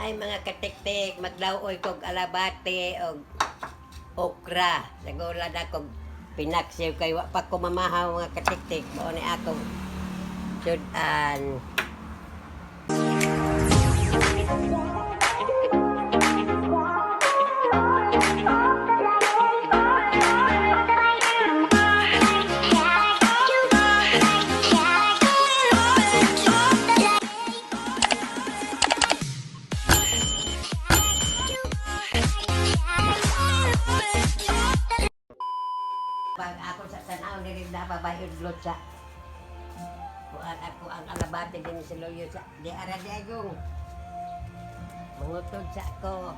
Ay, mga katiktik, maglawoy kog alabate og okra. Sagula na kog pinaksiw kay wa pa ko mamahaw, mga katiktik. Mao ni akong sudan. Pag ako sa tanaw ni na pabayudlot sa kuan ako ang alabate din sa loyo sa di ara di agong. Mangutod sa ako.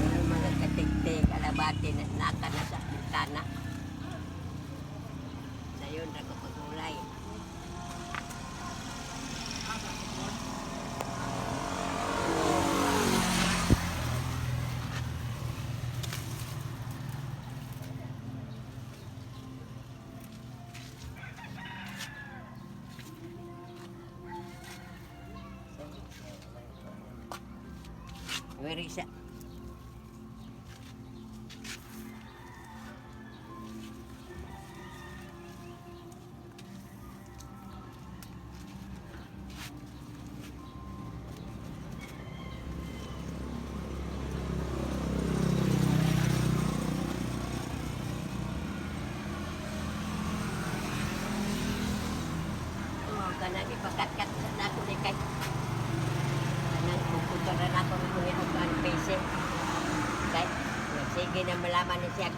Ang mga katiktik, alabate na naka na sa bintana. Dayon ra ko pagulay. Where is it? Oh, kanang ipakatkat sa nako ni kay kanang kukutor na nako ni kuya og ang PC. Kay sige na malaman ni siya.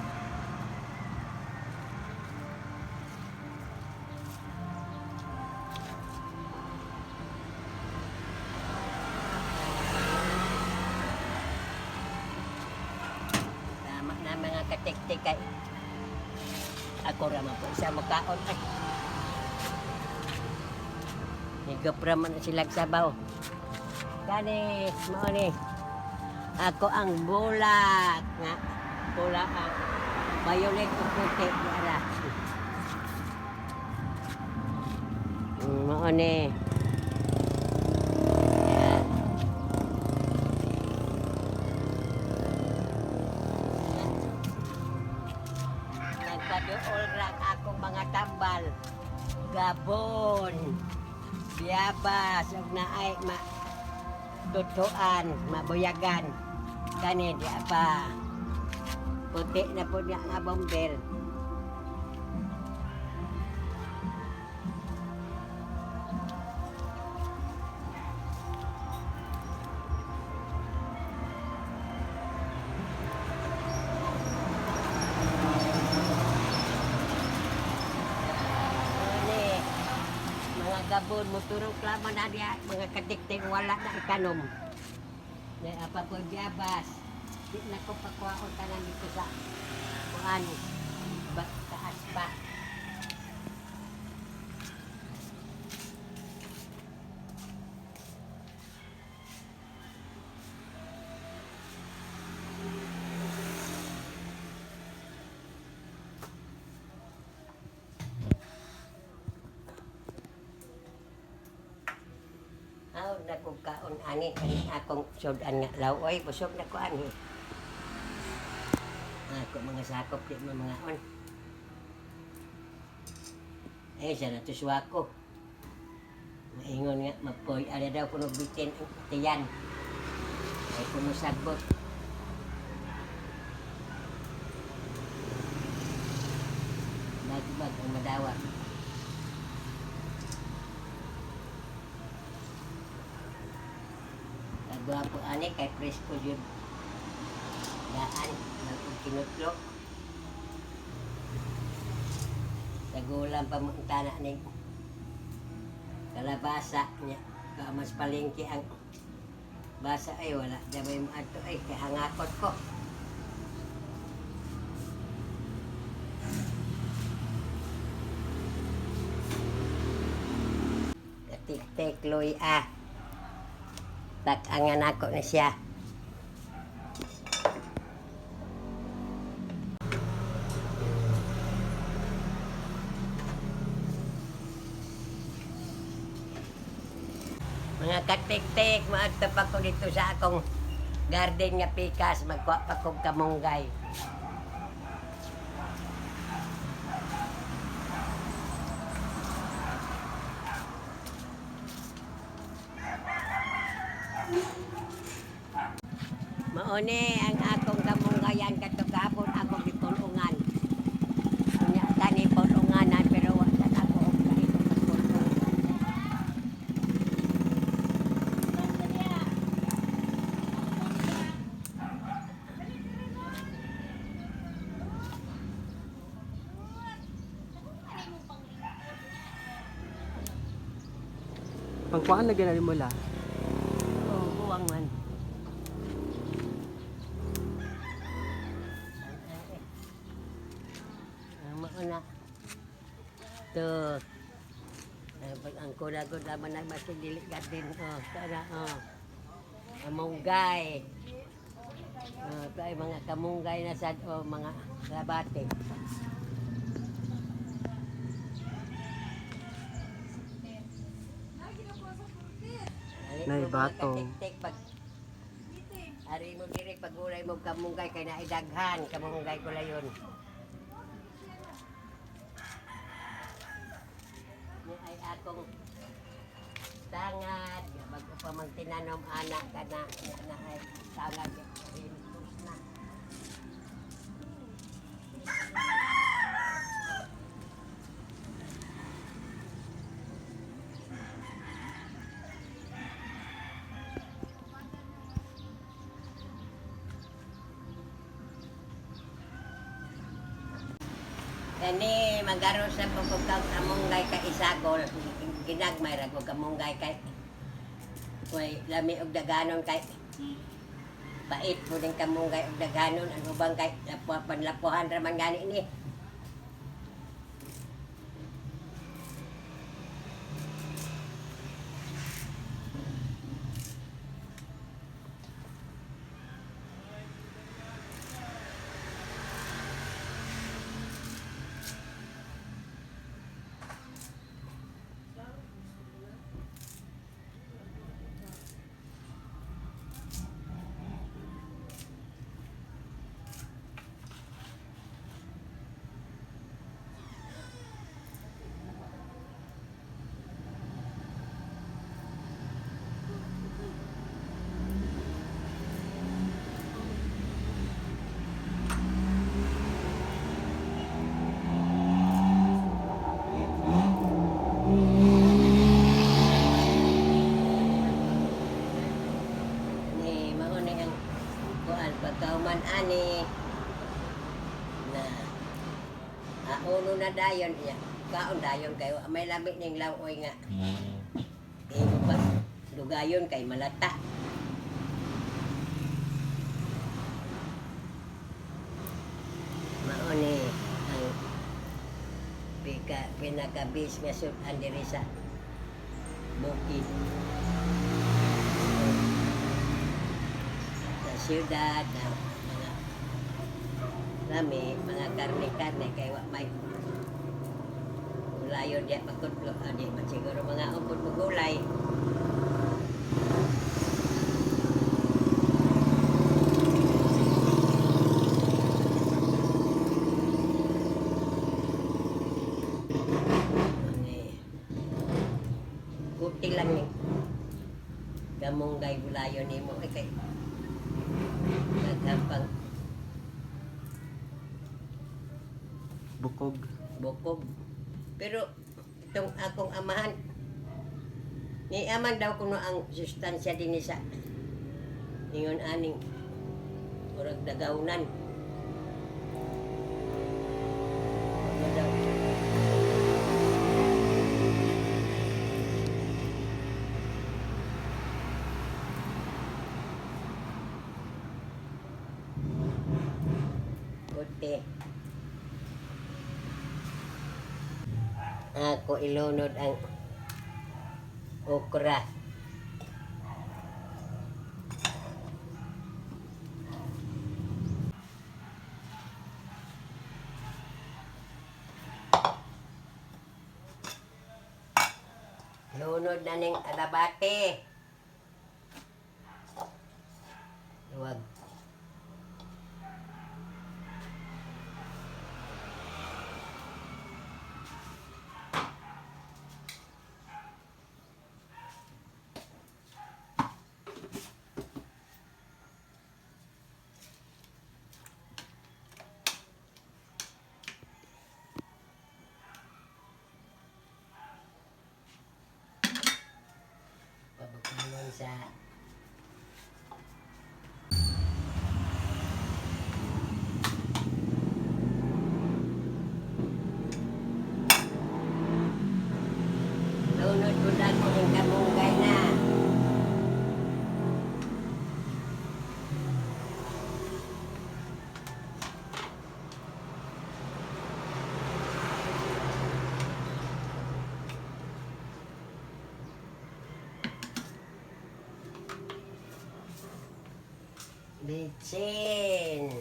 Tama na, mga katiktik, kay ako ra man po isa makaon ay. Higop ra man sila sabaw. Kani, mao ni. Ako ang bulak nga pula ang violet ug puti ni ara. Mao ni. Yan. Nagpaduol ra ang akong mga tambal. Gabon. Biyabas ug naay ma tutuan, mabuyagan. Kani di pa. Puti na po niya nga bomber. Ano mga gabon, moturok lamang na diya, mga katiktik, wala na itanom. Dahil apa po biyabas, di na ko pakuhaon tanan dito sa kuan, ba, taas pa. Aw, na kong kaon ani, kani akong sudan nga lawoy, busog na ko ani. Ako mga sakop di mo mga on. Eh, sa natuswa ko. Maingon nga, mapoy, ala daw kuno bitin ang tiyan. Ay kuno sagbot. Bagbag ang madawat. Kagwapo ani kay presko jud. Daan, bagong kinutlo. Sagulan pa mo ang tana ni kalabasa niya. Ka mas palengke ang basa ay wala. Damay mo ato ay kay hangakot ko. Katiktik loy ah. Tak-angan ako na siya. Mga katik-tik, maadto pa ko dito sa akong garden nga pikas, magkuha pa kong kamunggay. Maone ang akong kamunggayan kato kahapon akong gipulungan. Unya tani pulunganan pero wa sa ako og kahit pagpulungan. Pangkuan na ganali mo la. Oo, buwang man. Ang mauna. To. Pag ang kula-gud laman na masig dili garden. Oh, tara, oh. Kamunggay. Oh, ito ay mga kamunggay na sad o mga labate. Nay, batong. Tik pag Ari mo diri pag gulay mo kamunggay kay naidaghan kamunggay ko layon. Ni ay akong tangad bago pa man tinanom anak kana na ay tangad rintos na. Kani magaro sa pagkukag kamunggay ka isagol ginagmay ra ko kamunggay kay way lami og daganon kay pait po din kamunggay og daganon ang ubang kay lapuan panlapuhan ra man gani ni. Ni mao ni ang kuan pagkauman ani na auno na dayon niya kaon dayon kay wa may lami ning lawoy nga imo pa dugayon kay malata. Mao ni ang pika pinakabis nga sudan diri sa bukid sa siyudad na mga lami, mga karne-karne kay wa may gulayon diya pagkutlo, ah, di man siguro mga upod mo gulay. Ano eh, kuti lang ni gamunggay gulayon nimo ay kay naghampang Bukog. Bukog. Pero itong akong amahan, ni aman daw kuno ang sustansya din sa ingon aning murag dagawnan. Ano daw? Kuti. Ako ilunod ang okra. Sunod na ning alabate. Luwag. Pabukulon sa Lunod ko na ko ng kamunggay na. Bitsin.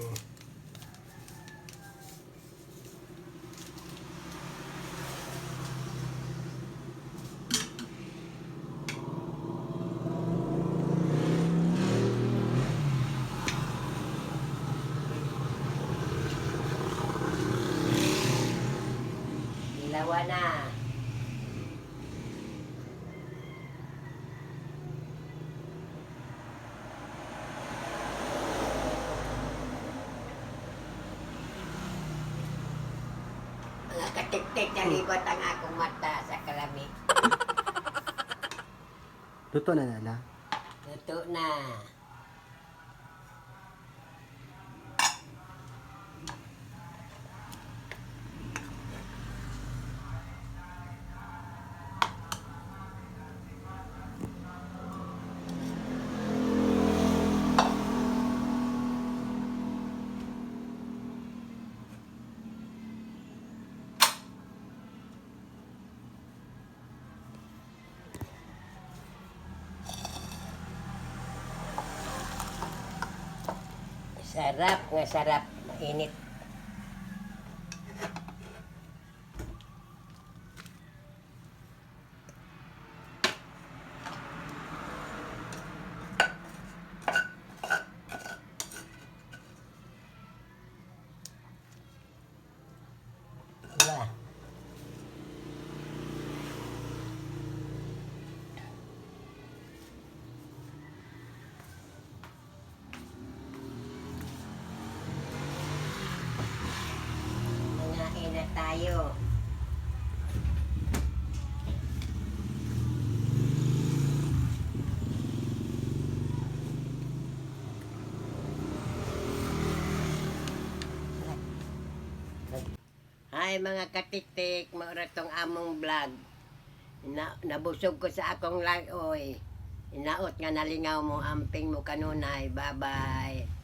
Ilawa na. Mga katiktik, nalibot ang akong mata sa kalami. Luto na nala. Luto na. Sarap nga sarap. Mainit. Diba? Mangain na tayo. Hi mga katiktik, maura tong among vlog. Nabusog ko sa akong lagoy. Inaot nga nalingaw mo, amping mo kanunay. Bye-bye.